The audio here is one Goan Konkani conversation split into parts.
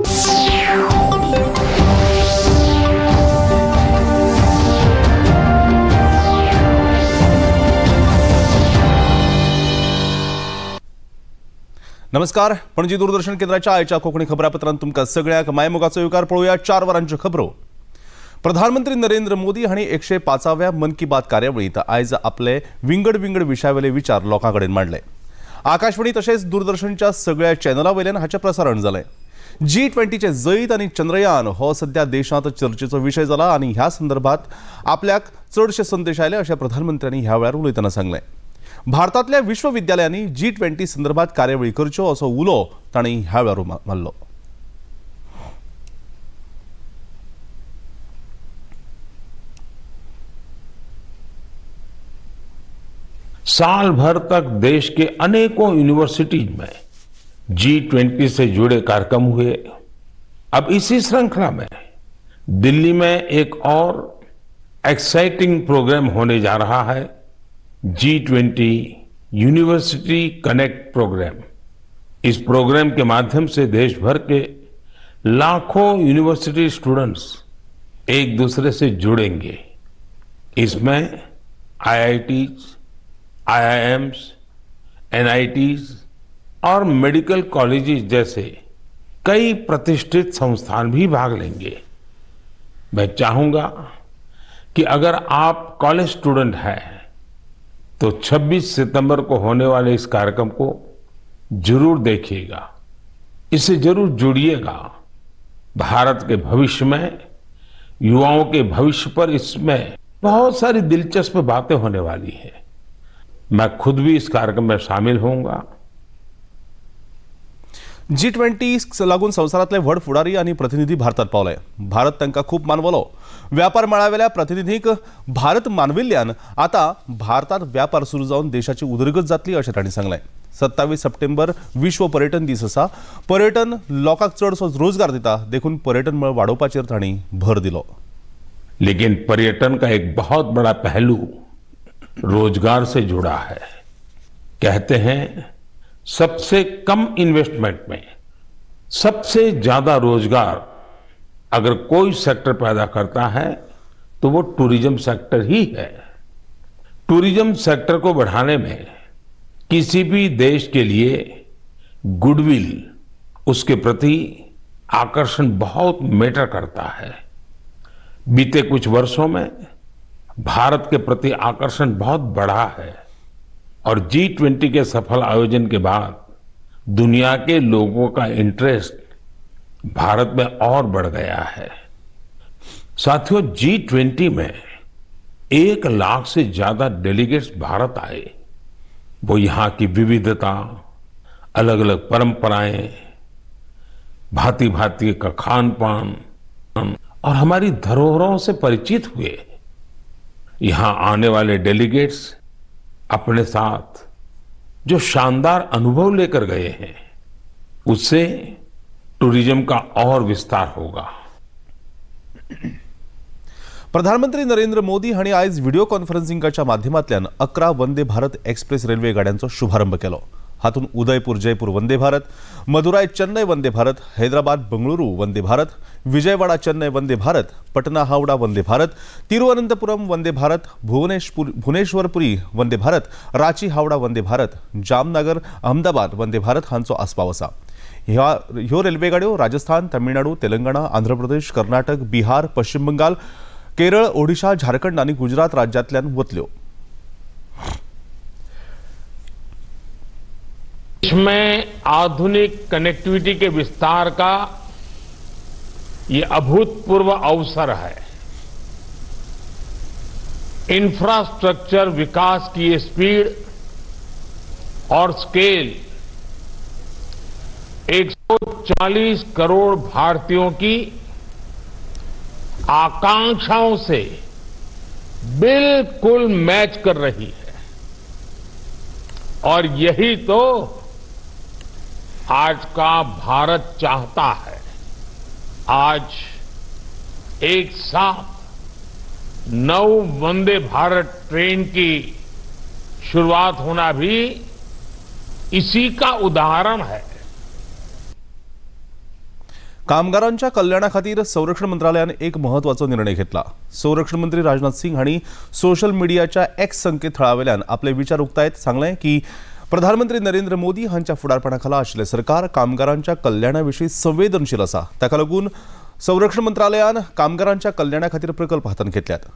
नमस्कार, पणजी दूरदर्शन केंद्राच्या आयच्या कोंकणी खबरापत्रांत तुमकां सगळ्यांक मायमोगाचो येवकार. पळोवया 4 वरांच्यो खबरो. प्रधानमंत्री नरेंद्र मोदी हांणी 105व्या मन की बात कार्यावळींत आयज आपले विंगड विंगड विशयावेले विचार लोकां कडेन मांडले. आकाशवाणी तशेंच दूरदर्शनच्या सगळ्या चॅनलां वयल्यान हाचें प्रसारण जालें. G20चें जैत आनी चंद्रयान हो सध्या देशांत चर्चेचो विशय जाला आनी ह्या संदर्भात आपल्याक चडशे संदेश आयले अशें प्रधानमंत्र्यांनी ह्या वेळार उलयतना सांगलें. भारतांतल्या विश्वविद्यालयांनी G20 संदर्भात कार्यावळी करच्यो असो उलो तांणी ह्या वेळार मारलो. साल भर तक देश के अनेकों यूनिवर्सिटीज में G20 से जुड़े कार्यक्रम हुए. अब इसी श्रृंखला में दिल्ली में एक और एक्साइटिंग प्रोग्राम होने जा रहा है, G20 university connect programme. इस प्रोग्राम के माध्यम से देश भर के लाखों यूनिवर्सिटी स्टूडेंट्स एक दूसरे से जुड़ेंगे. इसमें IITs, IIMs, NITs और मेडिकल कॉलेजेस जैसे कई प्रतिष्ठित संस्थान भी भाग लेंगे. मैं चाहूंगा कि अगर आप कॉलेज स्टूडेंट हैं तो 26 सितंबर को होने वाले इस कार्यक्रम को जरूर देखिएगा, इससे जरूर जुड़िएगा. भारत के भविष्य में, युवाओं के भविष्य पर इसमें बहुत सारी दिलचस्प बातें होने वाली है. मैं खुद भी इस कार्यक्रम में शामिल होऊंगा. G20 लागून संवसारांतले व्हड फुडारी आनी प्रतिनिधी भारतात पावले. भारत तांकां खूब मानवलो. व्यापार मळावेल्या प्रतिनिधींक भारत मानविल्ल्यान आतां भारतात व्यापार सुरू जावन देशाची उदरगत जातली अशें तांणी सांगलें. 27 सप्टेंबर विश्व पर्यटन दीस आसा. पर्यटन लोकांक चडसो रोजगार दिता, देखून पर्यटन मळ वाडोवपाचेर तांणी भर दिलो. लेकिन पर्यटन का एक बहुत बड़ा पहलू रोजगार से जुड़ा है. कहते हैं सबसे कम इन्वेस्टमेंट में सबसे ज्यादा रोजगार अगर कोई सेक्टर पैदा करता है तो वो टूरिज्म सेक्टर ही है. टूरिज्म सेक्टर को बढ़ाने में किसी भी देश के लिए गुडविल, उसके प्रति आकर्षण बहुत मैटर करता है. बीते कुछ वर्षों में भारत के प्रति आकर्षण बहुत बढ़ा है और G20 के सफल आयोजन के बाद दुनिया के लोगों का इंटरेस्ट भारत में और बढ़ गया है. साथियों, G20 में 1 लाख से ज्यादा डेलीगेट्स भारत आए. वो यहाँ की विविधता, अलग अलग परंपराएं, भांति भांति का खान पान और हमारी धरोहरों से परिचित हुए. यहाँ आने वाले डेलीगेट्स अपने साथ जो शानदार अनुभव लेकर गए हैं, उससे टूरिज्म का और विस्तार होगा. प्रधानमंत्री नरेंद्र मोदी हांणी आयज व्हिडिओ कॉन्फरन्सिंगाच्या माध्यमांतल्यान 11 वंदे भारत एक्सप्रेस रेल्वे गाड्यांचो शुभारंभ केलो. हातूंत उदयपूर जयपूर वंदे भारत, मदुराय चेन्नय वंदे भारत, हैदराबाद बंगळुरू वंदे भारत, विजयवाडा चेन्नय वंदे भारत, पटना हावडा वंदे भारत, तिरुवनंतपुरम वंदे भारत, भुवनेश्वरपुरी वंदे भारत, रांची हावडा वंदे भारत, जामनगर अहमदाबाद वंदे भारत हांचो आस्पाव आसा. ह्यो रेल्वे गाड्यो राजस्थान, तमिळनाडू, तेलंगणा, आंध्र प्रदेश, कर्नाटक, बिहार, पश्चिम बंगाल, केरळ, ओडिशा, झारखंड आनी गुजरात राज्यांतल्यान वतल्यो. देश में आधुनिक कनेक्टिविटी के विस्तार का ये अभूतपूर्व अवसर है. इंफ्रास्ट्रक्चर विकास की ये स्पीड और स्केल 140 करोड़ भारतीयों की आकांक्षाओं से बिल्कुल मैच कर रही है और यही तो आज का भारत चाहता है. आज एक साथ 9 वंदे भारत ट्रेन की शुरुआत होना भी इसी का उदाहरण है. कामगारांच्या कल्याणा खातीर संरक्षण मंत्रालयान एक महत्वाचो निर्णय घेतला। संरक्षण मंत्री राजनाथ सिंग हांणी सोशल मिडियाच्या एक्स संकेतथळावेल्यान आपले विचार उक्तायत सांगलें की प्रधानमंत्री नरेंद्र मोदी हांच्या फुडारपणा खाला आशिल्लें सरकार कामगारांच्या कल्याणा विशीं संवेदनशील आसा। ताका लागून संरक्षण मंत्रालयान कामगारांच्या कल्याणा खातीर प्रकल्प हातांत घेतल्यात।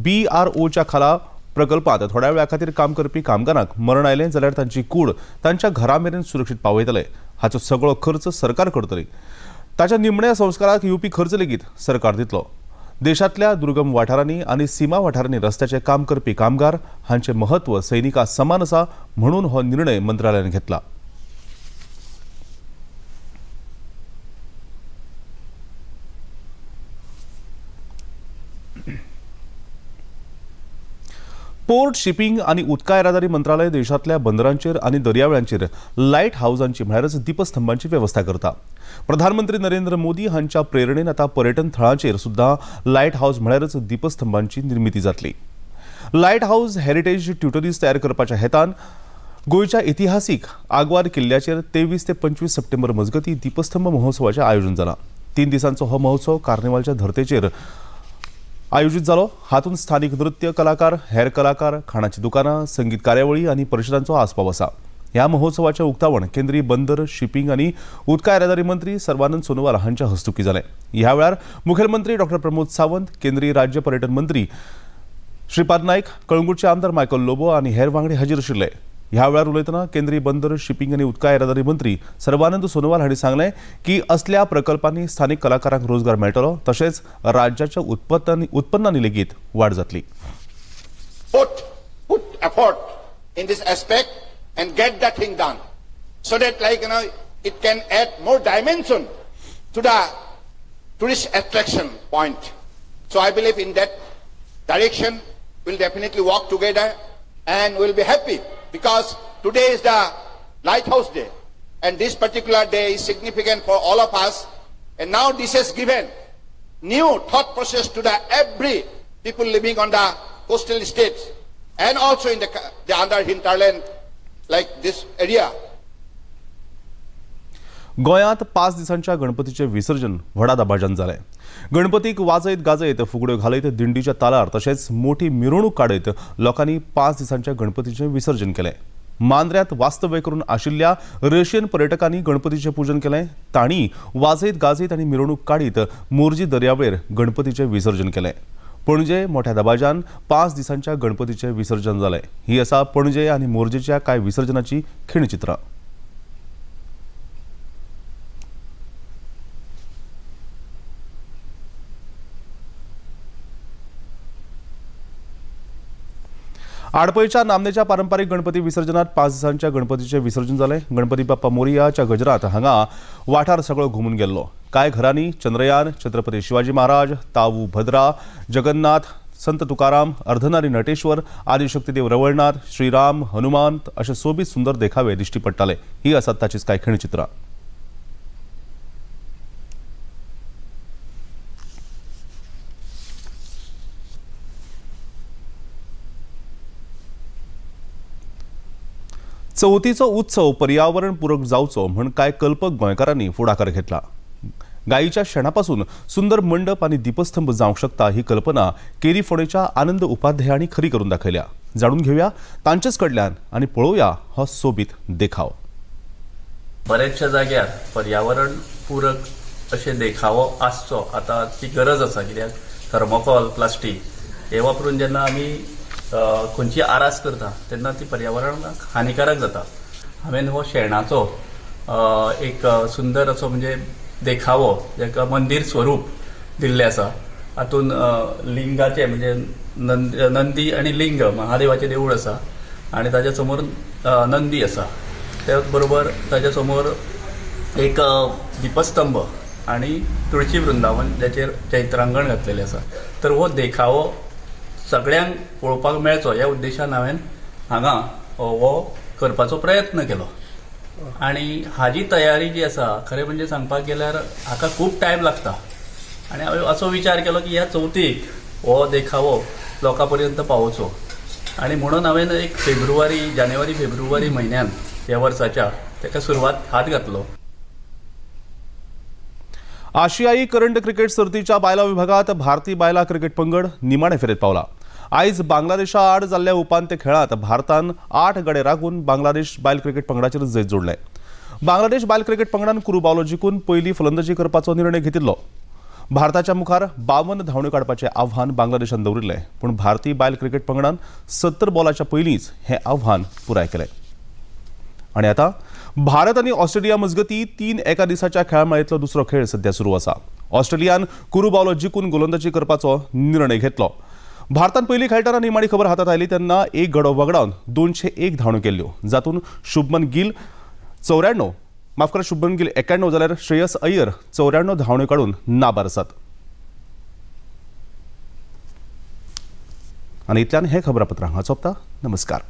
BROच्या खाला प्रकल्पांत थोड्या वेळा खातीर काम करपी कामगारांक मरण आयलें जाल्यार तांची कूड तांच्या घरा मेरेन सुरक्षीत पावयतले। हाचो सगळो खर्च सरकार करतली। ताच्या निमण्या संस्काराक येवपी खर्च लेगीत सरकार दितलो। देशांतल्या दुर्गम वाठारांनी आनी सीमा वाठारांनी रस्त्याचें काम करपी कामगार हांचें म्हत्व सैनिकां समान आसा म्हणून हो निर्णय मंत्रालयान घेतला। पोर्ट शिपिंग आनी उदका येरादारी मंत्रालय देशांतल्या बंदरांचेर आनी दर्यावेळांचेर लायट हावजांची म्हळ्यारच दीपस्तंभांची वेवस्था करता। प्रधानमंत्री नरेंद्र मोदी हांच्या प्रेरणेन आतां पर्यटन थळांचेर सुद्दां लायट हावज म्हळ्यारच दीपस्तंभांची निर्मिती जातली। लायट हावज हेरिटेज ट्युटोरियल्स तयार करपाच्या हेतान गोंयच्या इतिहासीक आगवार किल्ल्याचेर 23 ते 25 सप्टेंबर मजगतीं दीपस्तंभ महोत्सवाचें आयोजन जालां। 3 दिसांचो हो महोत्सव कार्निवालच्या धर्तेचेर आयोजित जालो। हातूंत स्थानिक नृत्य कलाकार, हेर कलाकार, खाणाची दुकानां, संगीत कार्यावळी आनी परिशदांचो आस्पाव आसा। ह्या महोत्सवाचें उक्तावण केंद्रीय बंदर, शिपिंग आनी उदका येरादारी मंत्री सर्वानंद सोनोवाल हांच्या हस्तुकीं जालें। ह्या वेळार मुखेलमंत्री डॉ प्रमोद सावंत, केंद्रीय राज्य पर्यटन मंत्री श्रीपाद नायक, कळंगूटचे आमदार मायकल लोबो आनी हेर वांगडी हाजीर आशिल्ले। ह्या वेळार उलयतना केंद्रीय बंदर, शिपिंग आनी उदका येरादारी मंत्री सर्वानंद सोनोवाल हांणी सांगलें की असल्या प्रकल्पांनी स्थानिक कलाकारांक रोजगार मेळटलो, तशेंच राज्याच्या उत्पन्नांनी लेगीत वाड जातली। Put effort in this aspect and get that thing done so that like you know it can add more dimension to the tourist attraction point. So I believe in that direction we'll definitely walk together and we'll be happy because today is the lighthouse day and this particular day is significant for all of us, and now this has given new thought process to the every people living on the coastal states and also in the under hinterland like this area. गोंयांत 5 दिसांच्या गणपतीचें विसर्जन व्हडा दबाज्यान जालें। गणपतीक वाजयत गाजयत, फुगड्यो घालयत, दिंडीच्या तालार तशेंच मोठी मिरवणूक काडयत लोकांनी 5 दिसांच्या गणपतीचें विसर्जन केलें। मांद्र्यांत वास्तव्य करून आशिल्ल्या रशियन पर्यटकांनी गणपतीचें पूजन केलें। तांणी वाजयत गाजयत आनी मिरवणूक काडीत मोरजी दर्यावेळेर गणपतीचें विसर्जन केलें। पणजे मोठ्या दबाज्यान 5 दिसांच्या गणपतीचें विसर्जन जालें। ही आसा पणजे आनी मोरजेच्या कांय विसर्जनाची खिणचित्रां। आडपयच्या नामनेच्या पारंपारिक गणपती विसर्जनात 5 दिसांच्या गणपतीचें विसर्जन जालें। गणपती बाप्पा मोरयाच्या गजरात हांगा वाठार सगळो घुमून गेल्लो। कांय घरांनी चंद्रयान, छत्रपती शिवाजी महाराज, तावू भद्रा, जगन्नाथ, संत तुकाराम, अर्धनारी नटेश्वर, आदिशक्तीदेव रवळनाथ, श्रीराम, हनुमान अशे सोबीत सुंदर देखावे दिश्टी पडटाले। ही आसात ताचीच कांय खिणचित्रां। चवथीचो उत्सव पर्यावरण पूरक जावचो म्हण कांय कल्पक गोंयकारांनी फुडाकार घेतला। गायीच्या शेणापासून सुंदर मंडप आनी दीपस्तंभ जावंक शकता ही कल्पना केरी फोंडेच्या आनंद उपाध्याय हांणी खरी करून दाखयल्या। जाणून घेवया तांचेच कडल्यान आनी पळोवया हो सोबीत देखाव। बऱ्याचशा जाग्यार पर्यावरण पूरक अशें देखावो आसचो आतां ती गरज आसा, कित्याक थर्मोकॉल, प्लास्टीक हे वापरून जेन्ना आमी खंयची आरास करता तेन्ना ती पर्यावरणाक हानिकारक जाता। हांवें हो शेणाचो एक सुंदर असो म्हणजे देखावो जाका मंदीर स्वरूप दिल्लें आसा। हातूंत लिंगाचें म्हणजे नंदी आनी लिंग महादेवाचें देवूळ आसा आनी ताच्या समोर नंदी आसा, त्याच बरोबर ताच्या समोर एक दीपस्तंभ आनी तुळशी वृंदावन जाचेर चैत्रांगण घातलेलें आसा। तर हो देखावो सगळ्यांक पळोवपाक मेळचो ह्या उद्देशान हांवें हांगा हो करपाचो प्रयत्न केलो आनी हाजी तयारी जी आसा खरें म्हणजे सांगपाक गेल्यार हाका खूब टायम लागता आनी हांवें असो विचार केलो की ह्या चवथीक हो देखावो लोकां पर्यंत पावोवचो आनी म्हणून हांवें एक फेब्रुवारी, जानेवारी फेब्रुवारी म्हयन्यान ह्या वर्साच्या ताका सुरवात हात घातलो। आशियाई करंड क्रिकेट सर्तीच्या बायलां विभागात भारतीय बायलां क्रिकेट पंगड निमाणे फेरेत पावला. आयज बांगलादेशा आड जाल्ल्या उपांत्य खेळांत भारतान 8 गडे राखून बांगलादेश बायल क्रिकेट पंगडाचेर जैत जोडलें. बांगलादेश बायल क्रिकेट पंगडान कुरुबावलो जिखून पयली फलंदाजी करपाचो निर्णय घेतिल्लो. भारताच्या मुखार 52 धांवड्यो काडपाचें आव्हान बांगलादेशान दवरिल्लें, पूण भारतीय बायल क्रिकेट पंगडान 70 बॉलाच्या पयलींच हें आव्हान पुराय केलें. आनी आतां भारत आनी ऑस्ट्रेलिया मजगती 3 एका दिसाच्या खेळामेळींतलो दुसरो खेळ सध्या सुरू आसा. ऑस्ट्रेलियान कुरुबावलो जिखून गोलंदाजी करपाचो निर्णय घेतलो. भारतान पयली खेळटना निमाणी खबर हातात आयली तेन्ना 1 गडो वगडावन 201 धांवड्यो केल्ल्यो, जातूंत शुभमन गिल 94, माफ करा शुभमन गिल 91 जाल्यार श्रेयस अय्यर 94 धांवड्यो काडून नाबार आसात. आनी इतल्यान हें खबरापत्र हांगा सोंपता. नमस्कार.